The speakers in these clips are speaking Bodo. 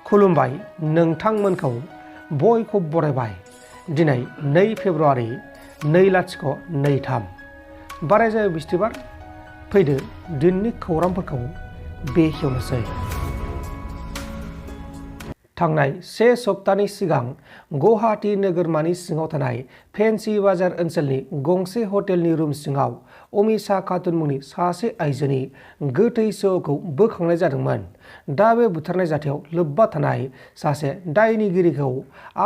खुलुमबाय नोंथांमोनखौ बयखौ बरायबाय। दिनै 2 फेब्रुआरि 2023 बाराय जायो बिस्थिबार। फैदो दिननि खौरांफोरखौ बेखेवनोसै। थांनाय 1 सप्तानि सिगां गुवाहाटी नोगोरमानि सिङाव थानाय फेन्सि बाजार ओनसोलनि गंसे हटेलनि रुम सिङाव अमिषा खातुन मुंनि सासे आइजोनि गोथै सह'खौ बोखांनाय जादोंमोन। दा बे बुथारनाय जाथायाव लोब्बा थानाय सासे दायनिगिरिखौ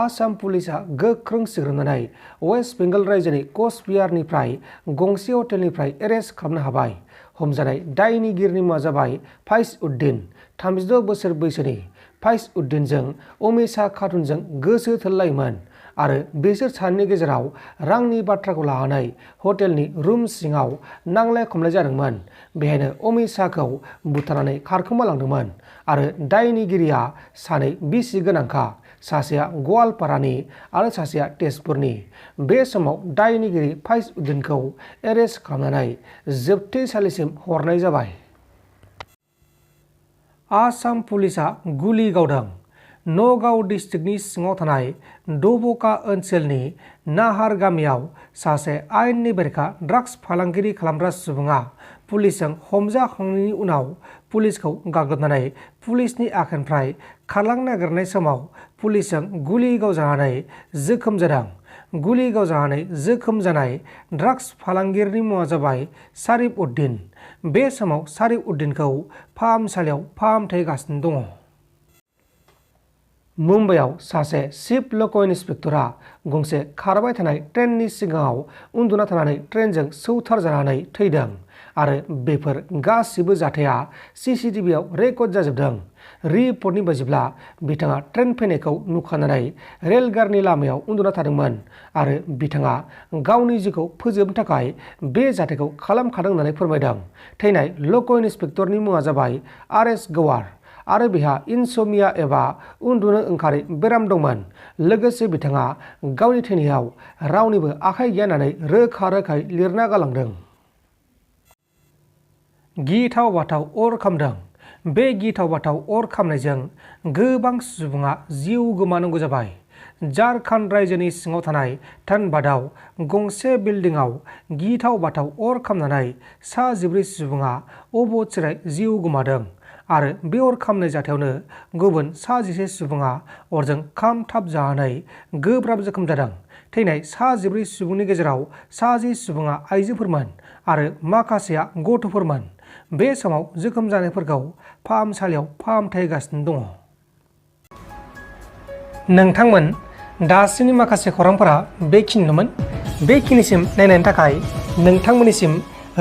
आसाम पुलिसआ गोख्रों सिग्रोमनानै वेस्ट बेंगल रायजोनि कचबिहारनिफ्राय गंसे हटेलनिफ्राय एरेस्ट खालामनो हाबाय। हमजानाय दायनिगिरिनि मुङा जाबाय फाइज उद्दिन। 36 बोसोर बैसोनि फाइज उद्दिनजों अमिषा खातुनजों गोसो थोलायोमोन आरो बिसोर सानैनि गेजेराव रांनि बाथ्राखौ लानानै हटेलनि रुम सिङाव नांलाय खमलाय जादोंमोन। बेहायनो अमिषाखौ बुथारनानै खारखोमा लांदोंमोन आरो दायनिगिरिया सानै बिसि गोनांखा, सासेया गवालपारानि आरो सासेया तेजपुरनि। बे समाव दायनिगिरि फाइज उद्दिनखौ एरेस्ट खालामनानै जोबथेसालिसिम हरनाय जाबाय। आसाम पुलिसआ गुलि गावदों। नगाव डिस्ट्रिक्टनि सिङाव थानाय दब'का ओनसोलनि नाहार गामियाव सासे आयेननि बेरेखा ड्राग्स फालांगिरि खालामग्रा सुबुङा पुलिसजों हमजाखांनायनि उनाव पुलिसखौ गाग्लोबनानै पुलिसनि आखाइनिफ्राय खारलांनो नागिरनाय समाव पुलिसजों गुलि गावजानानै जोखोम जादों। गुलि गावजानानै जोखोम जानाय ड्राग्स फालांगिरिनि मुङा जाबाय सारिफ उद्दिन। बे समाव सारिफ उद्दिनखौ फाहामसालियाव फाहामथाय होगासिनो दङ। मुम्बाइआव सासे चिफ लक' इन्सपेक्टरा गंसे खारबाय थानाय ट्रेननि सिगाङाव उन्दुना थानानै ट्रेनजों सौथारजानानै थैदों आरो बेफोर गासिबो जाथाया CCTVआव रेकर्ड जाजोबदों। रिपर्टनि बायदिब्ला बिथाङा ट्रेन फैनायखौ नुखानानै रेलगारिनि लामायाव उन्दुना थादोंमोन आरो बिथाङा गावनि जिउखौ फोजोबनो थाखाय बे जाथायखौ खालामखादों होननानै फोरमायदों। थैनाय लक' इन्सपेक्टरनि मुङा जाबाय RS गवार आरो बिहा इनस'मिया एबा उन्दुनो ओंखारै बेराम दंमोन। लोगोसे बिथाङा गावनि थैनायाव रावनिबो आखाइ गैया होननानै रोखा रोखायै लिरना गालांदों। गिथाव बाथाव अर खामदों। बे गिथाव बाथाव अर खामनायजों गोबां सुबुङा जिउ गोमानांगौ जाबाय। झारखन्ड रायजोनि सिङाव थानाय धनबादआव गंसे बिल्डिंआव गिथाव बाथाव अर खामनानै 14 सुबुङा अबथिरायै जिउ गोमादों आरो बे अर खामनाय जाथायावनो गुबुन 11 सुबुङा अरजों खामथाब जानानै गोब्राब जोखोम जादों। थैनाय 14 सुबुंनि गेजेराव 10 सुबुङा आइजोफोरमोन आरो माखासेया गथ'फोरमोन। बे समाव जोखोम जानायफोरखौ फाहामसालियाव फाहामथाय होगासिनो दङ। नोंथांमोन दासिमनि माखासे खौरांफोरा बेखिनिल'मोन। बेखिनिसिम नायनायनि थाखाय नोंथांमोननिसिम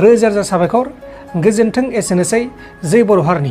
रोजा रोजा साबायखर। गोजोन्थों। एसेनोसै। जै बर' हारिनि।